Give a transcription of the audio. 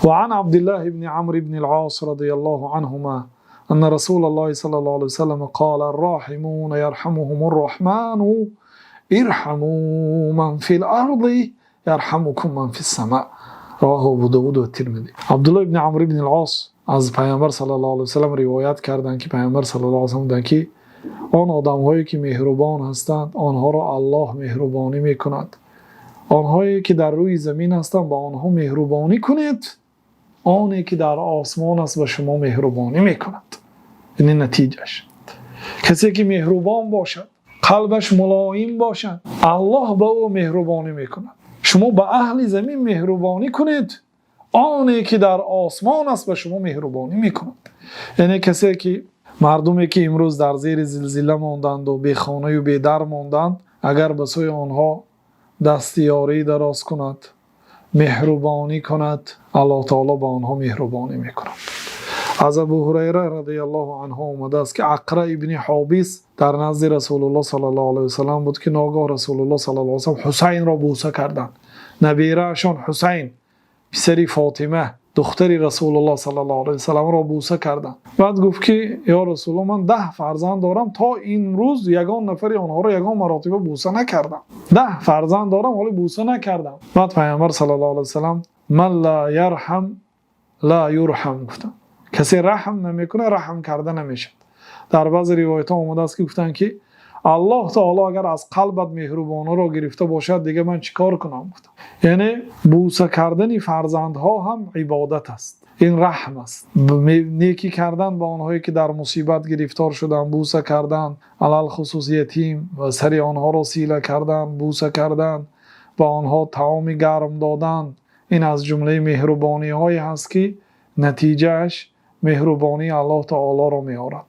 وعن عبد الله بن عمرو بن العاص رضي الله عنهما أن رسول الله صلى الله عليه وسلم قال: الراحمون يرحمهم الرحمن، ارحموا من في الأرض يرحمكم من في السماء. رواه أبو داود والترمذي. Абдуллоҳ ибни Амр ибни Ос аз Паёмбар саллаллоҳу алайҳи васаллам ривоят карданд, ки Паёмбар саллаллоҳу алайҳи васаллам гуфтанд, ки он одамҳое ки меҳрубон ҳастанд, онҳоро Аллоҳ меҳрубонӣ мекунад. Онҳое ки дар рӯи замин ҳастанд, ба онҳо меҳрубонӣ кунед, оне ки дар осмон аст ба шумо меҳрубонӣ мекунад. Яъне натиҷаш, касе ки меҳрубон бошад, қалбаш мулоим бошад, Аллоҳ ба ӯ меҳрубонӣ мекунад. Шумо ба аҳли замин меҳрубонӣ кунед, оне ки дар осмон аст ба шумо меҳрубонӣ мекунад. Яъне касе ки, мардуме ки имрӯз дар зери зилзила монданду бехонаю бедар монданд, агар ба сӯи онҳо дасти ёрӣ дароз кунад, меҳрубонӣ кунад, Аллоҳ таоло ба онҳо меҳрубонӣ мекунад. Аз Абу Ҳурайра радиаллоҳу анҳу омадааст, ки Ақра ибни Ҳобис дар назди Расулуллоҳ саллаллоҳу алайҳи васаллам буд, ки ногоҳ Расулуллоҳ саллаллоҳу алайҳи васаллам Ҳусайнро бӯса карданд. Набираашон Ҳусайн, писари Фотима, духтари Расулуллоҳ саллаллоҳу алайҳи васалламро бӯса карданд. Баъд гуфт, ки ё Расулуллоҳ, ман 10 фарзанд дорам, то имрӯз ягон нафари онҳоро ягон маротиба бӯса накардам. 10 фарзанд дорам, ҳоло бӯса накардам. Баъд Паёмбар саллаллоҳу алайҳи васаллам: «من لا يرحم لا يرحم» гуфтанд. Касе раҳм намекунад, раҳм карда намешавад. Дар баъзе ривоятҳо омадааст, ки гуфтанд, ки Аллоҳ таоло агар аз қалбат меҳрубониро гирифта бошад, дигар ман чӣ кор кунам? Гуфтам. Яъне бӯса кардани фарзандҳо ҳам ибодат аст, ин раҳм аст. Некӣ кардан ба онҳое ки дар мусибат гирифтор шуданд, бӯса кардан, алалхусус ятим ва сари онҳоро сила кардан, бӯса кардан, ба онҳо таоми гарм додан, ин аз ҷумлаи меҳрубониҳое ҳаст, ки натиҷааш меҳрубонии Аллоҳ таолоро меорад.